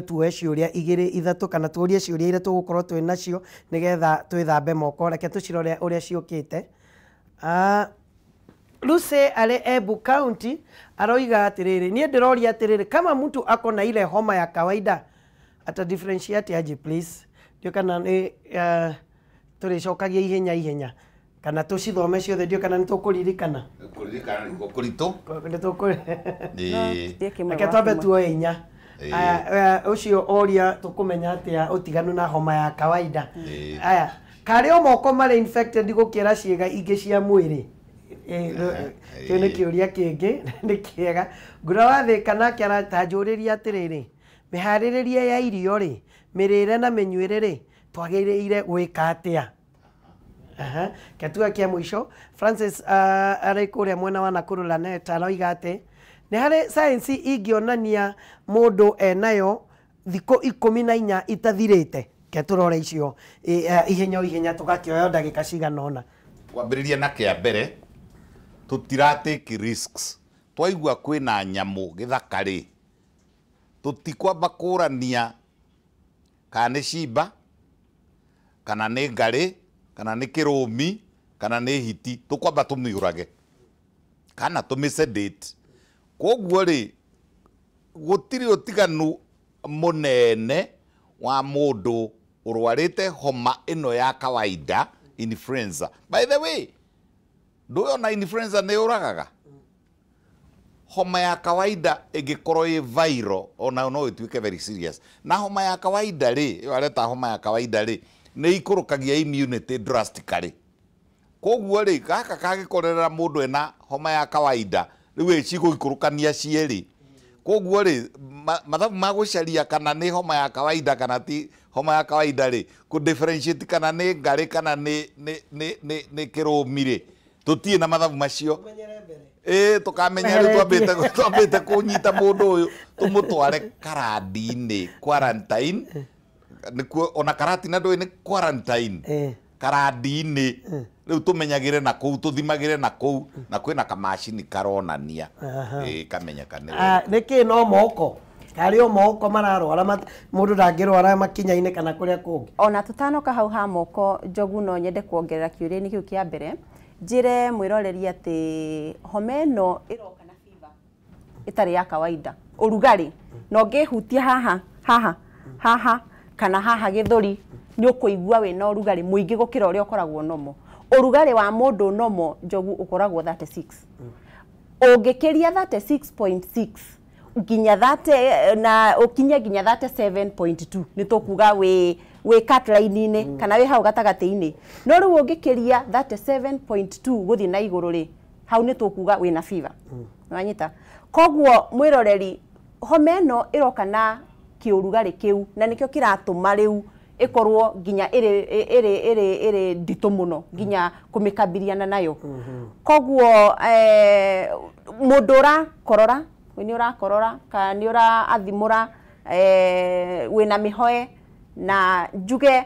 Tuoe ciũria igĩrĩ ithatũ kana tũrie ciũria iria tũgũkorwo twĩ nacio nĩgetha twĩthambe moko. Reke tũcirore ũrĩa ciũkĩte. Lucy arĩ Embu County aroiga atĩrĩrĩ, niĩ ndĩroria atĩrĩrĩ, kama mtu ako na ile homa ya kawaida, ata differentiate aje, please? Ndio kana nĩ tũrĩcokagia ihenya ihenya kana tũcithome ciothe, ndio kana nĩ tũkũririkana. Kũririkana nĩkuo kũritũ. Nĩ tũkũ Ĩĩ. Kĩmwe Reke gwa twambe kĩmwe. tuoe inya. Ĩĩ. Aya, ũcio oria tũkũmenya atĩa ũtiganu na homa ya kawaida. Ĩĩ. Aya, karĩ o moko marĩ infected gũkĩra ciĩga ingĩ cia mwĩrĩ? Kĩu nĩ kĩũria kĩngĩ nĩ kĩega. Ngura wa Thĩka nake aratanjũrĩria atĩrĩrĩ, mĩharĩrĩrie ya irio rĩ, mĩrĩre na mĩnyuĩre rĩ, twagĩrĩire gwĩka atĩa? Aha. Ketua kĩa mũico, Francis arĩ kũrĩa mwena wa Nakuru Lanet aroiga atĩ nĩ harĩ science ingĩonania mũndũ enayo thikũ 14 itathirĩte. Ke tũrore icio ihenya o ihenya, tũgakĩoya ndagĩka cigana ũna. Kwambĩrĩria na kĩa mbere, tũtira take risks. Twaigua kwĩna nyamũ gĩthaka rĩ, tũtikwamba kũrania kana nĩ cimba kana nĩ ngarĩ kana nĩ kĩrũmi kana nĩ hiti, tũkwamba tũmĩũrage kana tũmĩ sedate. Koguo rĩ, gũtirĩ ũtiganu mũnene wa mũndũ ũrwarĩte homa ĩno ya kawaida, influenza. By the way, ndũĩ ona influenza nĩ yũragaga. Homa ya kawaida ĩngĩkorwo ĩ viral, ona no ĩtuĩke very serious. Na homa ya kawaida rĩ, ĩyo areta homa ya kawaida rĩ, nĩ ikũrũkagia immunity drastically. Koguo rĩ, gaka kangĩkorerera mũndũ ena homa ya kawaida, rĩu ĩcigũikũrũkania cierĩ. Koguo rĩ, mathabu ma gũcaria kana nĩ homa ya kawaida kana ti homa ya kawaida rĩ, kũ differentiate kana nĩ ngarĩ kana nĩ kĩrũmi rĩ, tũtirĩ na mathabu macio. Ĩĩ, tũkamenya rĩu twambĩte kũnyita mũndũ ũyũ, tũmũtware karandi-inĩ, quarantine nĩkuo, ona karatina ndũĩ nĩ quarantine. Karandi-inĩ rĩu tũmenyagĩre na kũu, tũthimagĩre na kũu, na kwĩna kamacini karonania. Ĩĩ, kamenyeka nĩ Nĩkĩ no moko karĩ o moko mararwara, mũndũ ndangĩrwara makinya-inĩ kana kũrĩa kũngĩ? Ona tũtanoka hau ha moko, Njogu, no nyende kuongerera kĩũria-inĩ kĩu kĩa mbere, njĩre mwĩroreri atĩ homa ĩno ĩroka na fever ĩtarĩ ya kawaida, ũrugarĩ, na ũngĩhutia haha haha haha kana haha gĩthũri, nĩ ũkũigua wĩna ũrugarĩ mũingĩ gũkĩra ũrĩa ũkoragwo nomo. Ũrugarĩ wa mũndũ nomo, Njogu, ũkoragwo 36. Ũngĩkĩria 36.6 nginya 30 na ũkinye nginya 37.2, nĩ tũkuga wĩ cut line-inĩ kana wĩ hau gatagatĩ-inĩ. No rĩu ũngĩkĩria 37.2 gũthiĩ na igũrũ rĩ, hau nĩ tũkuga wĩna fever. Nĩwanyita? Koguo mwĩroreri, homa ĩno ĩroka na kĩũrugarĩ kĩu, na nĩkĩo kĩratũma rĩu ĩkorwo nginya ĩrĩ nditũ mũno nginya kũmĩkabiliana nayo. Koguo mũndũ ũrakorora, nĩ ũrakorora kana nĩ ũraathimũra, wĩna mĩhoe, na njuge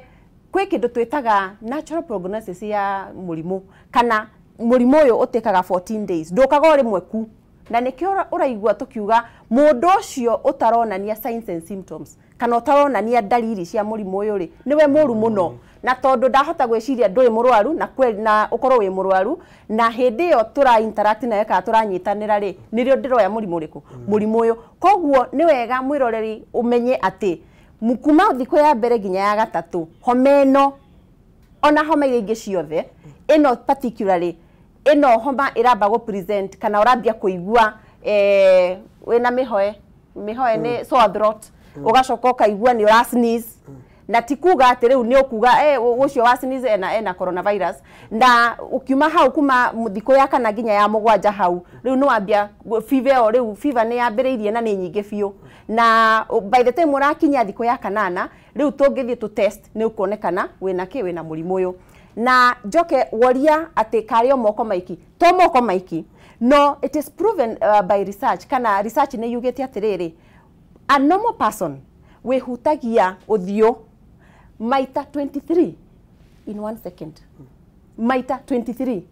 kwĩ kĩndũ twĩtaga natural prognosis ya mũrimũ, kana mũrimũ ũyũ ũtĩkaga 14 days, ndũkaga o rĩmwe ku, na nĩkĩo ũraigua tũkiuga mũndũ ũcio ũtaronania signs and symptoms kana ũtaronania ndariri cia mũrimũ ũyũ rĩ, nĩwe mũru mũno. Na tondũ ndahota gwĩciria ndũrĩ mũrwaru na kweli na ũkorwo wĩ mũrwaru, na hĩndĩ ĩyo tũra interact nawe kana tũranyitanĩra rĩ, nĩrĩo ndĩroya mũrimũ ũrĩkũ, mũrimũ ũyũ. Koguo nĩ wega mwĩroreri ũmenye atĩ kuma thikũ ya mbere nginya ya gatatũ, homa ĩno, ona homa iria ingĩ ciothe, ĩno particularly, ĩno homa ĩramba gũ present kana ũrambia kũigua wĩna mĩhoe, mĩhoe nĩ sore throat, ũgacoka ũkaigua nĩ ũra sneeze, na ti kuga atĩ rĩu nĩ ũkuga ũcio wa sneeze ena coronavirus. Na ũkiuma hau, kuma thikũ ya kana nginya ya mũgwanja, hau rĩu nĩ wambia fever ĩyo. Rĩu fever nĩ yambĩrĩirie na nĩ nyingĩ biũ, na by the time ũrakinya thikũ ya kanana, rĩu tũngĩthiĩ tũ test, nĩ ũkuonekana wĩna kĩ, wĩna mũrimũ ũyũ. Na njoke woria atĩ karĩ o moko maiki, to moko maiki. No it is proven by research, kana research nĩ yugĩte atĩrĩrĩ, a normal person wĩhutagia ũthiũ maita 23 in 1 second, maita 23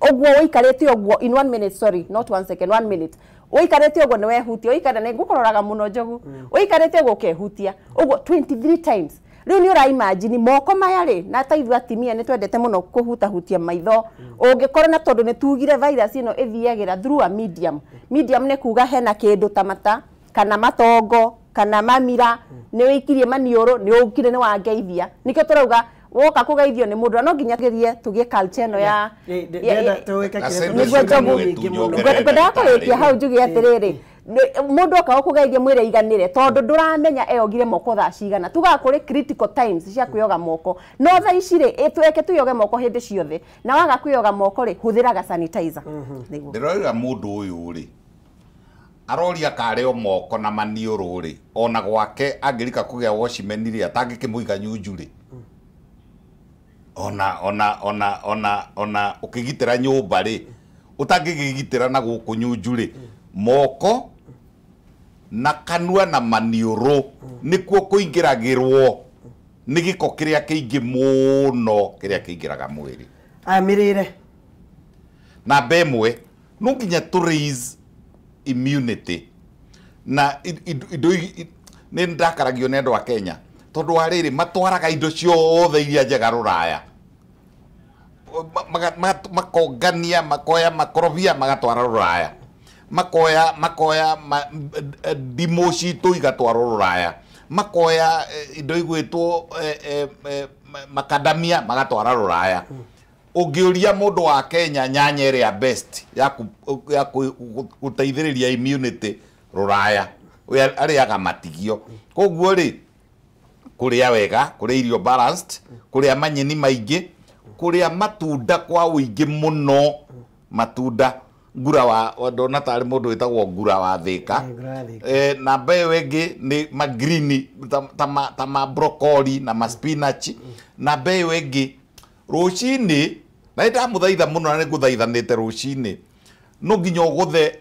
ũguo ũikarĩte ũguo, in 1 minute, sorry, not 1 second, 1 minute. Ũikarĩte ũguo nĩ wehutia, ũikara nĩ ngũkũroraga mũno Njogu. Ũikarĩte ũguo ũkehutia. Ũguo 23 times. Rĩu nĩ ũra imagine moko maya rĩ, na ta ithuĩ atimia nĩ twendete mũno kũhutahutia maitho. Ũngĩkorwo na tondũ nĩ tugire virus ĩno ĩthiagĩra through a medium. Medium nĩ kuga hena kĩndũ ta mata kana matongo kana mamira, nĩ wĩikirie maniũrũ, nĩ ũkire nĩ wangeithia. Nĩkĩo tũrauga woka kũgeithio nĩ mũndũ, no nginya tũgerie tũgĩe culture ĩno ya nĩguo Njogu ngwendaga kũrĩkia hau njuge atĩrĩrĩ, mũndũ oka gũkũgeithia mwĩre iganĩre tondũ ndũramenya eyogire moko thaa cigana. Tugaga kũrĩ critical times cia kwĩyoga moko, no thaa ici rĩ tweke twĩyoge moko hĩndĩ ciothe, na waga kwĩyoga moko rĩ hũthĩraga sanitizer. Nĩguo ndĩrorera mũndũ ũyũ rĩ aroria karĩ o moko na maniũrũ rĩ, ona gwake angĩrika kũgĩa watchman rĩ atangĩkĩmũiga nyunju rĩ, ona ona ona ona ona ũkĩgitĩra nyũmba rĩ ũtangĩkĩgitĩra na gũkũ nyunju rĩ, moko na kanua na maniũrũ nĩkuo kũingĩragĩrwo nĩ gĩko kĩrĩa kĩingĩ mũno kĩrĩa kĩingĩraga mwĩrĩ. Aya mĩrĩre namba ĩmwe no nginya tũ raise immunity na indo nĩ ndakaragio nĩ andũ a Kenya tondũ wa rĩrĩ matwaraga indo ciothe iria njega rũraya, makongania makoya makorobia magatwara rũraya, makoya ndimũ citũ igatwarwo rũraya, makoya indo igwĩtwo makadamia magatwara rũraya. Ũngĩũria mũndũ wa Kenya nyanya ĩrĩa best ya gũteithĩrĩria immunity rũraya, arĩaga matigio. Koguo rĩ kũrĩa wega, kũrĩa irio balanced, kũrĩa manyeni maingĩ, kũrĩa matunda kwa ũingĩ mũno, matunda ngura wa ndona tarĩ mũndũ wĩtagwo ngura wa Thĩka. Namba ĩyo ĩngĩ nĩ magrini ta ma broccoli na ma spinach. Namba ĩyo ĩngĩ rũcinĩ, na nĩndamũthaitha mũno na nĩngũthaithanĩte rũcinĩ, no nginya ũgũthe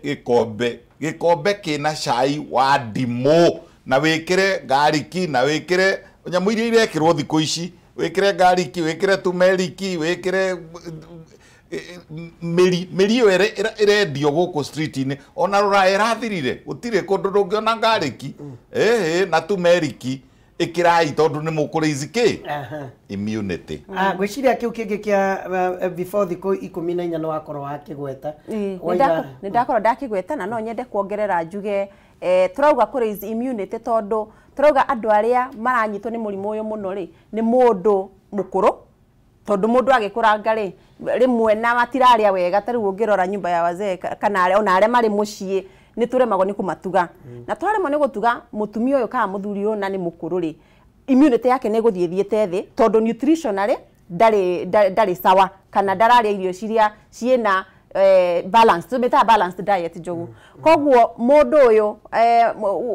gĩkombe kĩna cai wa ndimũ na wĩkĩre garlic na wĩkĩre nyamũ iria irekĩrwo thikũ ici, wĩkĩre garlic, wĩkĩre turmeric, wĩkĩre mĩri ĩyo ĩrendio gũkũ street-inĩ, ona rũraya ĩrathirire, gũtirĩ kũndũ ndũngĩona garlic na turmeric. Ĩkĩrai tondũ nĩ mũkũraise kĩ immunity. Ngwĩciria kĩu kĩngĩ kĩa before thikũ 14 nĩ wakorwo wakĩgweta. Nĩ ndakorwo ndakĩgweta na no nyende kuongerera njuge tũrauga kũraise immunity tondũ tũrauga andũ arĩa maranyitwo nĩ mũrimũ ũyũ mũno rĩ nĩ mũndũ mũkũrũ, tondũ mũndũ agĩkũranga rĩ rĩmwe na matirarĩa wega, ta rĩu ũngĩrora nyumba ya wazee kana ona arĩa marĩ mũciĩ nĩ tũremagwo nĩ kũmatuga, na twaremwo nĩ gũtuga mũtumia ũyũ kana mũthuri ũyũ na nĩ mũkũrũ rĩ, immunity yake nĩ ĩgũthiĩ ĩthiĩte thĩ tondũ nutritionally ndarĩ sawa kana ndararĩa irio ciria ciĩna balance, tũmĩtaga balanced diet Njogu. Koguo mũndũ ũyũ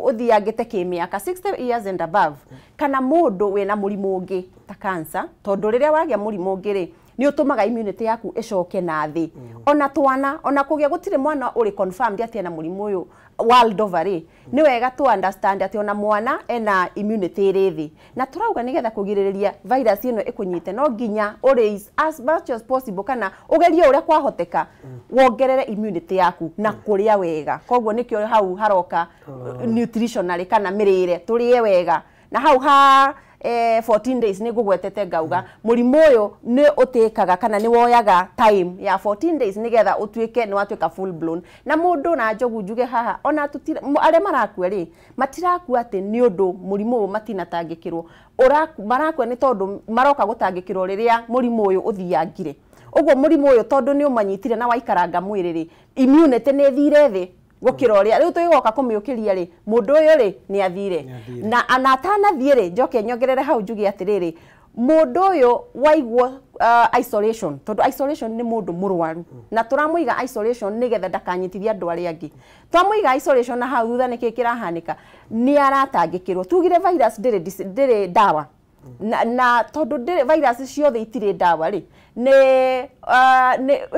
ũthiangĩte kĩmĩaka 60 years and above kana mũndũ wĩna mũrimũ ũngĩ ta cancer, tondũ rĩrĩa wagĩa mũrimũ ũngĩ rĩ nĩ ũtũmaga immunity yaku ĩcoke na thĩ. Ona twana ona kũgĩa gũtirĩ mwana ũrĩ confirmed atĩ ena mũrimũ ũyũ world over rĩ, nĩ wega tũ understand atĩ ona mwana ena immunity ĩrĩ thĩ, na tũrauga nĩgetha kũgirĩrĩria virus ĩno ĩkũnyite no nginya ũraise as much as possible kana ũgerie ũrĩa kwahoteka wongerere immunity yaku na kũrĩa wega. Koguo nĩkĩo hau haroka nutritionally kana mĩrĩre, tũrĩe wega na hau ha 14 days nĩ ngũgwetete ngauga mũrimũ ũyũ nĩ ũtĩkaga kana nĩ woyaga time ya 14 days nĩgetha ũtuĩke nĩ watuĩka full blown. Na mũndũ na Njogu njuge haha ona arĩa marakua rĩ matirakua atĩ nĩ ũndũ mũrimũ ũyũ matinatangĩkĩrwo, marakua nĩ tondũ maroka gũtangĩkĩrwo rĩrĩa mũrimũ ũyũ ũthiangire. Ũguo mũrimũ ũyũ tondũ nĩ ũmanyitire na waikaranga mwĩrĩ rĩ, immunity nĩ ĩthire thĩ gũkĩra ũrĩa rĩu tũgĩgoka kũmĩũkĩria rĩ, mũndũ ũyũ rĩ nĩ athire. Na atanathiĩ rĩ, njoke nyongerere hau njuge atĩrĩrĩ, mũndũ ũyũ waigwo isolation, tondũ isolation nĩ mũndũ mũrwaru na tũramũiga isolation nĩgetha ndakanyitithie andũ arĩa angĩ. Twamũiga isolation na hau thutha nĩkĩ kĩrahanĩka, nĩ aratangĩkĩrwo. Tugire virus ndĩrĩ ndawa, na tondũ virus ciothe itirĩ ndawa rĩ, nĩ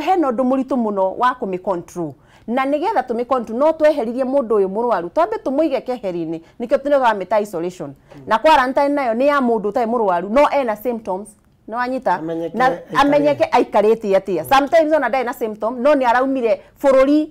hena ũndũ mũritũ mũno wa kũmĩ control, na nĩgetha tũmĩ control no tweheririe mũndũ ũyũ mũrwaru, twambe tũmũige keheri-inĩ, nĩkĩo tũramĩta isolation. Na quarantine nayo nĩ ya mũndũ ũtarĩ mũrwaru no ena symptoms, no anyita na amenyeke aikarĩte atĩa. Sometimes ona ndarĩ na symptom no nĩ araumire bũrũri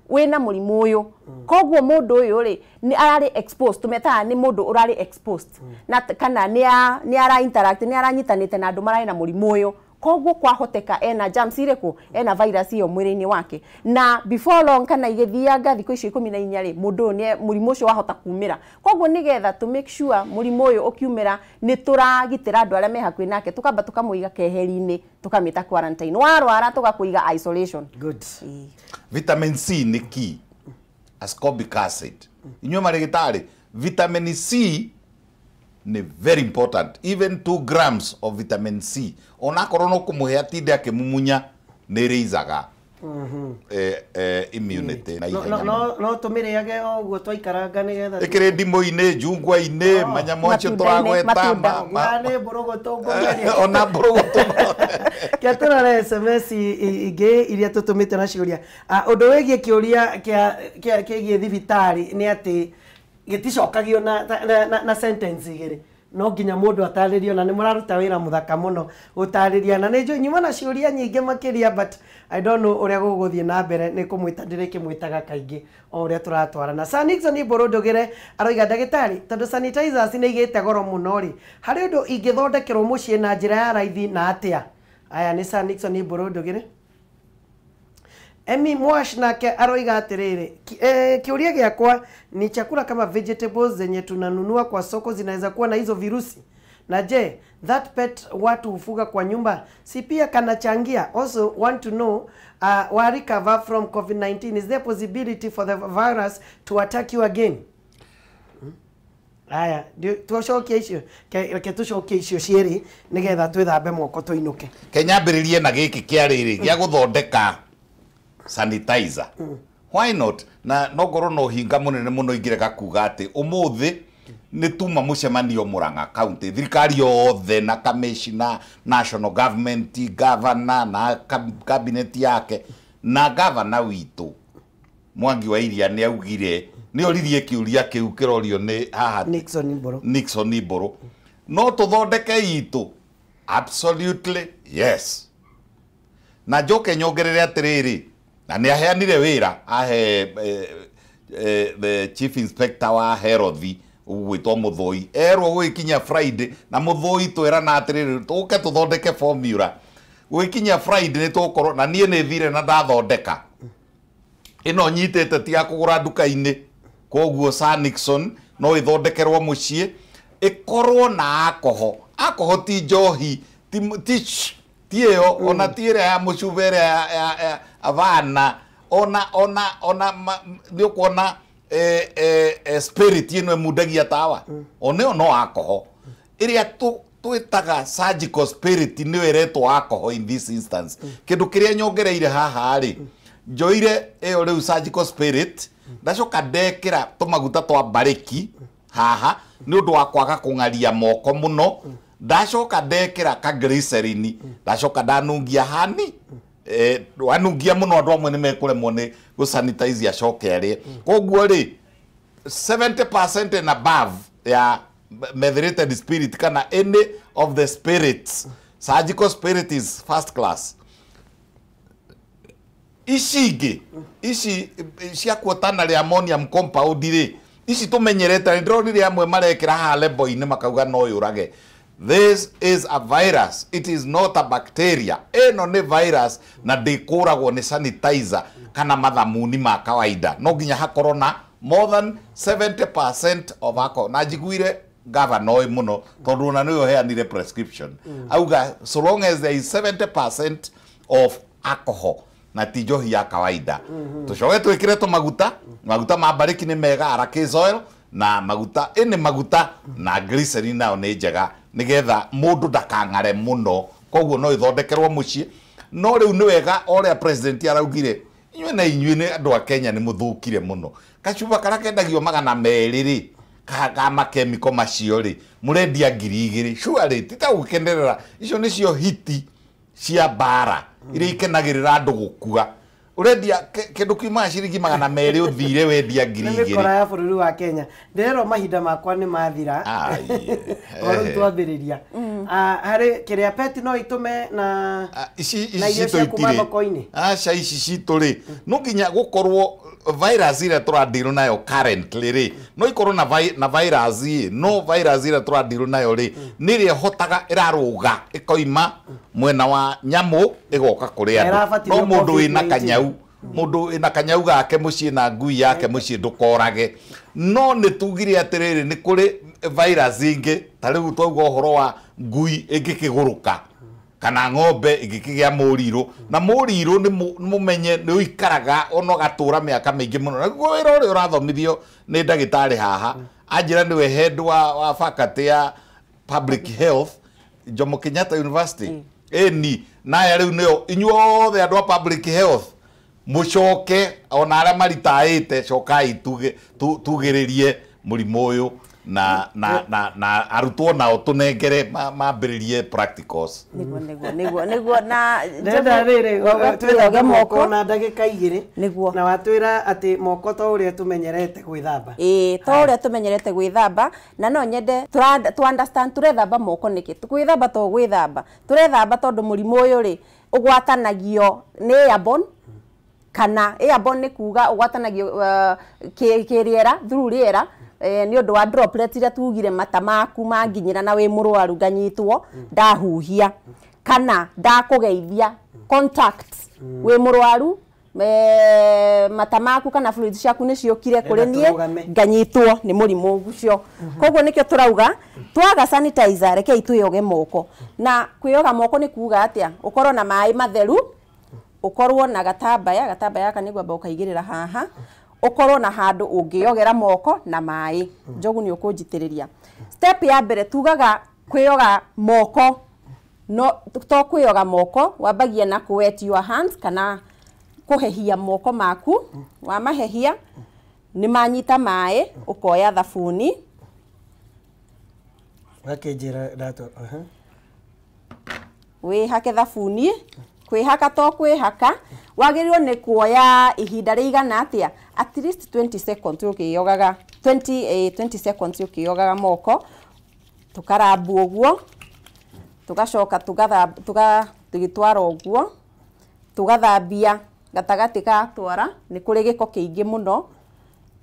wina murimu uyu. Koguo mundu uyu ri ni arari exposed, tumetaga ni mundu urari exposed na kana ni ara interact, ni aranyitanite na andu marari na murimu uyu. Koguo kwahoteka ena germs iriku, ena virus iyo mwiri-ini wake, na before long kana igithianga thiku icio 14 ri mundu ni murimu ucio wahota kumira. Koguo nigetha to make sure murimu uyu ukiumira ni turagitira andu aria me hakuhi nake, tukamba tukamuiga keheri-ini, tukamita quarantine, warwara tugakuiga isolation. Good. Vitamin C ni key, ascorbic acid. Inyuĩ marĩgĩtarĩ, vitamin C ni very important. Even 2 grams of vitamin C onakorwo no kumuhe atinde akimumunya ni raisaga immunity na ihenya. No tumiriage oguo twaikaranga nigetha ikire ndimũ-inĩ, njungwa-inĩ, manyamũ acio tũragweta, nĩ mbũrũgũtũ ngũgeria ona mbũrũgũtũ. Kĩa tũrore SMS ingĩ iria tũtũmĩte na ciũria. Ũndũ wĩgiĩ kĩũria kĩgiĩ thibitarĩ nĩ atĩ gĩticokagio na sentence igĩrĩ, no nginya mũndũ atarĩrio, na nĩ mũraruta wĩra mũthaka mũno gũtarĩria, na nĩ njũĩ nyuma na ciũria nyingĩ makĩria, but I don't know ũrĩa gũgũthiĩ na mbere, nĩ kũmwĩta ndĩrĩkĩmwĩtaga kaingĩ o ũrĩa tũratwarana. Sir Nixon Mbũrũ Ndũgĩre aroiga, ndagĩtarĩ, tondũ sanitizers nĩ igĩte goro mũno rĩ, harĩ ũndũ ingĩthondekerwo mũciĩ na njĩra ya raithi na atĩa? Aya nĩ Sir Nixon Mbũrũ Ndũgĩre. Emi Mwash nake aroiga atiriri, kiuria giakwa ni chakula kama vegetables zenye tunanunua kwa soko zinaweza kuwa na hizo virusi? Na je, that pet watu hufuga kwa nyumba si pia kanachangia? Also want to know wa recover from COVID-19, is there possibility for the virus to attack you again? Aya, tucokie icio, reke tucokie icio cierĩ nigetha twithambe moko tuinuke. Kenya ambĩrĩrie na gĩkĩ kĩa rĩrĩ gĩa gũthondeka sanitizer. Why not? Na no ngorwo no hinga munene muno ingirega kuga ati umuthi ni tuma mucemanio Murang'a County, thirikari yothe na commissioner, national government, governor na cabinet yake na governor witu Mwangi wa Iria ni augire ni oririe kiuria kiu kirorio ni haha Nixon Mburu. Nixon Mburu no tuthondeke itu? Absolutely yes. Na njoke nyongerere atiriri, na nĩ aheanire wĩra ahe the chief inspector wa Herothi ũgwĩtwo Mũthũi, erwo gũgĩkinya Friday, na Mũthũi twĩrana atĩrĩrĩ tũke tũthondeke formula gũgĩkinya Friday nĩ tũgũkorwo na niĩ nĩ thire na ndathondeka ĩno nyitĩte ti ya kũgũra nduka-inĩ, koguo Sir Nixon no ĩthondekerwo mũciĩ ĩkorwo na alcohol. Alcohol ti njohi, ti ĩyo ona ti ĩrĩa ya mũcuba ĩrĩa ya avana, ona ona ona nĩ ũkuona spirit ĩno ĩmundagia tawa ona ĩyo no alcohol. Ĩrĩa twĩtaga surgical spirit nĩyo ĩretwo alcohol in this instance. Kĩndũ kĩrĩa nyongereire haha rĩ, njoire ĩyo rĩu surgical spirit, ndacoka ndekĩra tũmaguta twa mbarĩki haha nĩ ũndũ wa kwaga kũng'aria moko mũno, ndacoka ndekĩra ka glycerin, ndacoka ndanungia hani wanungia mũno andũ amwe nĩ mekũremwo nĩ gũsanitize acoke arĩe. Koguo rĩ 70% and above ya methylated spirit kana any of the spirits, surgical spirit is first class. Ici ingĩ ici cia quaternary ammonium compound rĩ, ici tũmenyerete, nĩ ndĩronire amwe marekĩra haha lebo-inĩ makauga no yũrage. This is a virus, it is not a bacteria. Ĩno nĩ virus na ndĩkũragwo nĩ sanitizer kana mathamuni ma kawaida. No nginya hakorwo na more than 70% of alcohol. Na njiguire governor oĩ mũno tondũ ona nĩwe ũheanire prescription. Auga so long as there is 70% of alcohol na ti njohi ya kawaida. Tũcoke twĩkĩre tũmaguta, maguta ma mbarĩki nĩ mega, Arachis oil na maguta ĩnĩ maguta na glycerin nayo nĩ njega nigetha mundu ndakang'are muno, koguo no ithondekerwo muciĩ. No rĩu nĩ wega o ũrĩa president araugire, inyuĩ na inyuĩ nĩ andũ a Kenya nĩ mũthũkire mũno. Kacuba karĩa kendagio 200 rĩ, ka makemiko macio rĩ, mũrendia 2000. Surely ti ta gũkenerera, icio nĩcio hiti cia mbara iria ikenagĩrĩra andũ gũkua. Urendia kindu kiumaga ciringi 200 uthire wendia 2000. Nĩ mĩkora ya bũrũri wa Kenya. Ndĩrerwo mahinda makwa nĩ mathira. O rĩu twambĩrĩria. Harĩ kĩrĩa pet no itume na ici na irio citũ cia kuma itirĩ. thoko-inĩ. Aca ici citũ rĩ, no nginya gũkorwo Virus ĩrĩa tũradeal nayo currently rĩ, no ikorwo na na virus ĩ, no virus ĩrĩa tũradeal nayo rĩ, nĩ ĩrĩa ĩhotaga ĩrarũga ĩkoima mwena wa nyamũ ĩgoka kũrĩ andũ. Ĩrabatithio No mũndũ wĩna COVID-19. kanyau, mũndũ wĩna kanyau gake mũciĩ na ngui yake mũciĩ, ndũkorage. No nĩ tugire atĩrĩrĩ, nĩ kũrĩ virus ingĩ, ta rĩu twauga ũhoro wa ngui ĩngĩkĩgũrũka kana ng'ombe ĩngĩkĩgĩa mũrirũ, na mũrirũ nĩ mũmenye nĩ ũikaraga ona ũgatũra mĩaka mĩingĩ mũno. Naguo wĩra ũrĩa ũrathomithio nĩ ndagĩtarĩ haha, anjĩra nĩwe head wa faculty ya public health Jomo Kenyatta University. Ĩni naya rĩu nĩyo inyuothe andũ a public health mũcoke, ona arĩa maritaĩte, cokai tugĩrĩrie mũrimũ ũyũ na arutwo nao tũnengere mambĩrĩrie practicals. Niguo na Ndĩrenda rĩrĩ twĩthambe twĩthambe moko moko na ndagĩka 2. Nĩguo. Na watwĩra atĩ moko to ũrĩa tũmenyerete gwĩthamba. Ĩĩ, to ũrĩa tũmenyerete gwĩthamba, na no nyende tũ understand tũrethamba moko nĩkĩ. Gwĩthamba to gwĩthamba, tũrethamba tondũ mũrimũ ũyũ rĩ, ũgwatanagio nĩ airborne, kana airborne nĩ kuga ũgwatanagio kĩrĩera, through rĩera, nĩ ũndũ wa droplet iria tugire mata maku manginyĩra na wĩ mũrwaru nganyitwo ndahuhia kana ndakũgeithia, contact, wĩ mũrwaru, mata maku kana fluids ciaku nĩ ciũkire kũrĩ Ndĩrenda niĩ tũrũgame. nganyitwo nĩ mũrimũ ũcio. Koguo nĩkĩo tũrauga twaga sanitizer, rekei twĩyoge moko. Na kwĩyoga moko nĩ kuga atĩa? Ũkorwo na maĩ matheru, ũkorwo na gatambaya, gatambaya gaka nĩngwamba ũkaigĩrĩra haha, ũkorwo na handũ ũngĩyogera moko na maĩ. Njogu, nĩ ũkũnjitĩrĩria. Step ya mbere tugaga kwĩyoga moko, no to kwĩyoga moko, wambagia na kũ wet your hands kana kũhehia moko maku. Wamahehia nĩ manyita maĩ, ũkoya thabuni. Gakĩnjĩra ndatwa. Wĩhake thabuni. Kwĩhaka to kwĩhaka, wagĩrĩirwo nĩ kuoya ihinda rĩigana atĩa? At least 20 seconds ũkĩyogaga, 20 seconds ũkĩyogaga moko. Tũkarambu ũguo, tũgacoka tũgĩtwara ũguo, tũgathambia gatagatĩ ga twara, nĩ kũrĩ gĩko kĩingĩ mũno.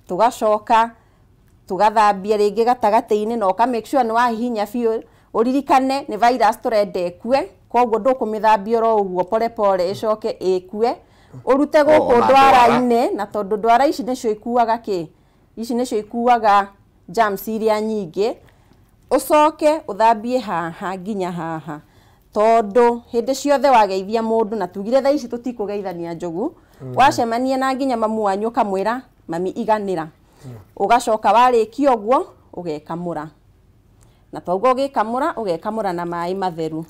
Tũgacoka tũgathambia rĩngĩ gatagatĩ-inĩ, na ũka make sure nĩ wahihinya biũ. Ũririkane nĩ virus tũrenda ĩkue, koguo ndũkũmĩthambia oro ũguo pole pole ĩcoke ĩkue. Ũrute gũkũ Ona ndwara. ndwara-inĩ, na tondũ ndwara ici nĩcio ikuaga kĩ, ici nĩcio ikuaga germs iria nyingĩ. Ũcoke ũthambie haha nginya haha, tondũ hĩndĩ ciothe wageithia mũndũ, na tugire thaa ici tũtikũgeithania, Njogu, wacemania na nginya mamu wanyu ũkamwĩra, "Mami, iganĩra." Ũgacoka warĩkia ũguo ũgekamũra, na twauga ũgĩkamũra, ũgekamũra na maĩ matheru.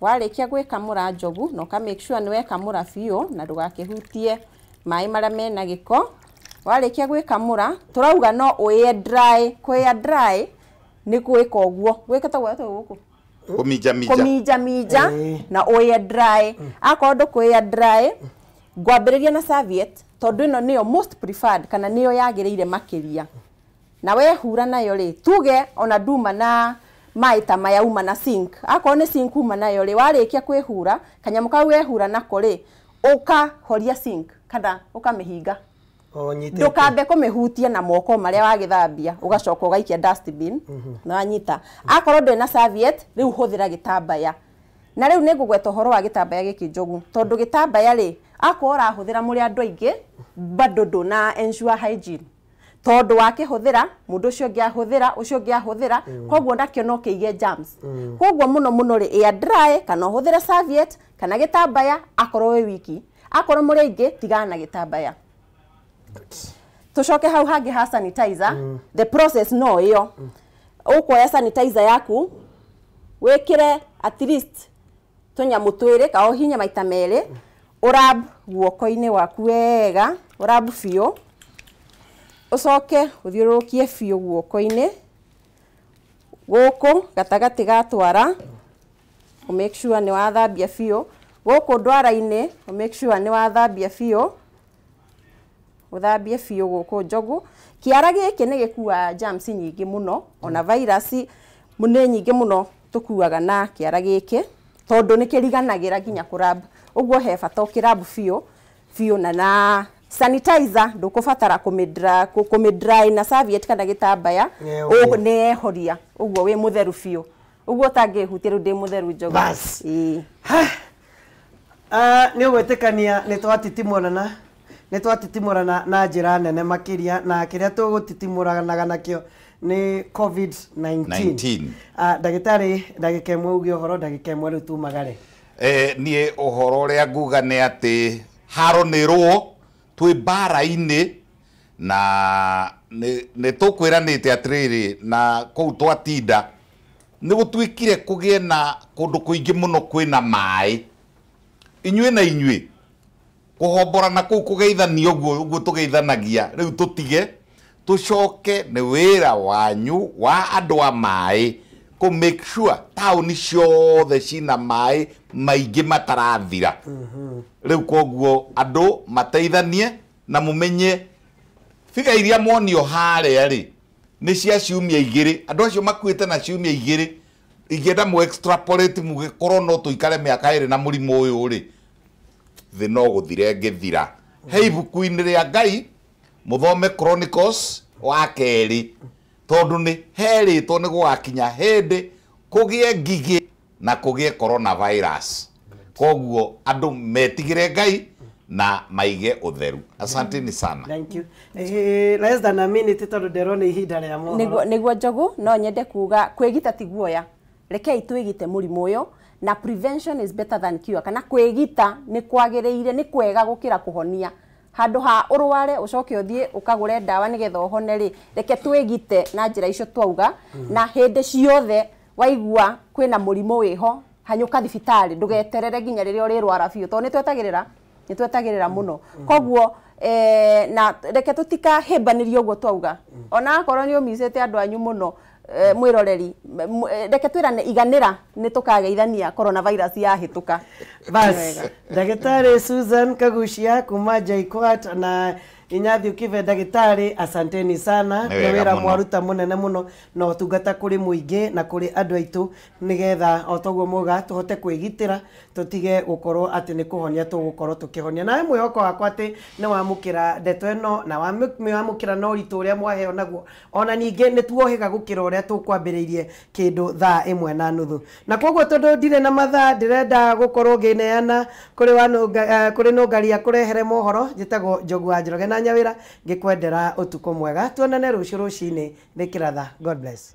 Warĩkia gwĩkamũra, Njogu, na ũka make sure nĩ wekamũra biũ na ndũgakĩhutie maĩ marĩa mena gĩko. Warĩkia gwĩkamũra, tũrauga no ũĩe dry. Kũĩa dry nĩ gwĩka ũguo, gwĩka ta gwĩka gũkũ. Kũminjaminja. Kũminjaminja. Na ũĩe dry. Akorwo ndũkũĩa dry, ngwambĩrĩria na serviette, tondũ ĩno nĩyo most preferred kana nĩyo yagĩrĩire makĩria. Na wehura nayo rĩ, tuge ona nduma na maĩ ta maya, uma na sink, akorwo nĩ sink uma nayo rĩ, warĩkia kwĩhura kanyamũ kau wehura nako rĩ, ũkahoria sink kana ũkamĩhinga. O nyitĩte. Ndũkambe kũmĩhutia na moko marĩa wagĩthambia, ũgacoka ũgaikia dustbin. Na wanyita, akorwo ndũrĩ na serviette rĩu, hũthĩra gĩtambaya. Na rĩu nĩ ngũgweta ũhoro wa gĩtambaya gĩkĩ, Njogu, tondũ gĩtambaya rĩ, akorwo ũrahũthĩra mũrĩ andũ aingĩ, bado ndũna ensure hygiene, tondũ wakĩhũthĩra, mũndũ ũcio ũngĩ ahũthĩra, ũcio ũngĩ ahũthĩra, koguo nakĩo no kĩige germs. Koguo mũno mũno rĩ, air dry kana ũhũthĩre serviette kana gĩtambaya akorwo wĩ wiki. Akorwo mũrĩ aingĩ, tigana na gĩtambaya. Tucoke hau hangĩ ha sanitizer. The process no ĩyo. Ũkuoya sanitizer yaku, wĩkĩre at least tũnyamũ twĩrĩ kana ũhinye maita merĩ, ũrab guoko-inĩ waku wega, ũrab biũ, ũcoke ũthiũrũrũkie biũ guoko-inĩ gũkũ gatagatĩ ga twara, ũ make sure nĩ wathambia biũ. Gũkũ ndwara-inĩ, ũ make sure nĩ wathambia biũ, ũthambie biũ gũkũ, Njogu. Kĩara gĩkĩ nĩ gĩkuaga germs nyingĩ mũno, ona virus nĩ nyingĩ mũno tũkuaga na kĩara gĩkĩ, tondũ nĩ kĩriganagĩra nginya kũrab. Ũguo he bata ũkĩrabu biũ biũ na sanitizer ndũkũbatara kũmĩ dry na serviette kana gĩtambaya. Yeah, okay. Nĩ ehoria ũguo wĩ mũtheru biũ, ũguo ũtangĩhutia rĩu ndĩ mũtheru, Njogu. Bas. Ĩĩ. Nĩ ũgwĩtĩkania nĩ twatitimũrana na njĩra nene makĩria, na kĩrĩa tũgũtitimũranaga nakĩo nĩ COVID-19. 19. Ndagĩtarĩ, ndagĩka ĩmwe uge ũhoro, ndagĩka ĩmwe rĩu tumagare. Niĩ ũhoro ũrĩa nguga nĩ atĩ haro nĩ rũo twĩ mbara-inĩ na nĩ tũkwĩranĩte atĩrĩrĩ, na kũu twatinda nĩ gũtuĩkire kũgĩe na kũndũ kũingĩ mũno kwĩna maĩ. Inyuĩ na inyuĩ kũhomborana kũu, kũgeithania ũguo ũguo tũgeithanagia rĩu tũtige, tũcoke nĩ wĩra wanyu wa andũ a maĩ kũ make sure taũni ciothe cina maĩ maingĩ matarathira rĩu. Koguo andũ mateithanie na mũmenye biga iria monio harĩa rĩ nĩ cia ciumia 2, andũ acio makuĩte na ciumia 2. Ingĩenda mu extrapolate mũgĩkorwo no tũikare mĩaka 2 na mũrimũ ũyũ rĩ, thĩ no gũthira ĩngĩthira. He ibuku-inĩ rĩa Ngai mũthome Chronicles wa kerĩ, tondũ nĩ herĩtwo nĩ gũgakinya hĩndĩ kũgĩe ngigĩ na kũgĩe coronavirus. Koguo andũ metigĩre Ngai na maige ũtheru. Asanteni sana. Thank you. Less than a minute tondũ ndĩrona ihinda rĩa mohoro. Nĩguo Njogu, no nyende kuga kwĩgita ti guoya. Rekei twĩgite mũrimũ ũyũ, na prevention is better than cure, kana kwĩgita nĩ kwagĩrĩire, nĩ kwega gũkĩra kũhonia. Handũ ha ũrware ũcoke ũthiĩ ũkagũre ndawa nĩgetha ũhone rĩ, reke twĩgite na njĩra icio twauga. Na hĩndĩ ciothe waigua kwĩna mũrimũ wĩho, hanyũka thibitarĩ, ndũgeterere nginya rĩrĩa ũrĩrwara biũ, tondũ nĩ twetagĩrĩra mũno. Koguo na reke tũtikahĩmbanĩrie ũguo twauga, ona akorwo nĩ ũmicĩte andũ anyu mũno. Mwĩroreri, reke twĩrane iganĩra nĩ tũkageithania coronavirus yahĩtũka. Bas, ndagĩtarĩ Susan Kagucia kuma JKUAT na Inyathiũ Kibe ndagĩtarĩ, asanteni sana. Nĩ nĩ wega wĩra mũno. Mwaruta mũnene mũno na ũtungata kũrĩ mũingĩ na kũrĩ andũ aitũ, nĩgetha o toguo muga tũhote kwĩgitĩra, tũtige gũkorwo atĩ nĩ kũhonia tũgũkorwo tũkĩhonia. Nawe mwĩhoko wakwa atĩ nĩ wamũkĩra ndeto ĩno na wamũkĩra na ũritũ ũrĩa mwaheo naguo, ona ningĩ nĩ tuohĩga gũkĩra ũrĩa tũkwambĩrĩirie kĩndũ thaa 1:30. Na koguo tondũ ndirĩ na mathaa, ndĩrenda gũkorwo ngĩneana kũrĩ kũrĩ nũngaria kũrehere mohoro. Njĩtagwo Njogu wa Njoroge na Nyawĩra, ngĩkwendera ũtukũ mwega. Tuonane rũciũ rũcinĩ rĩkĩratha. God bless.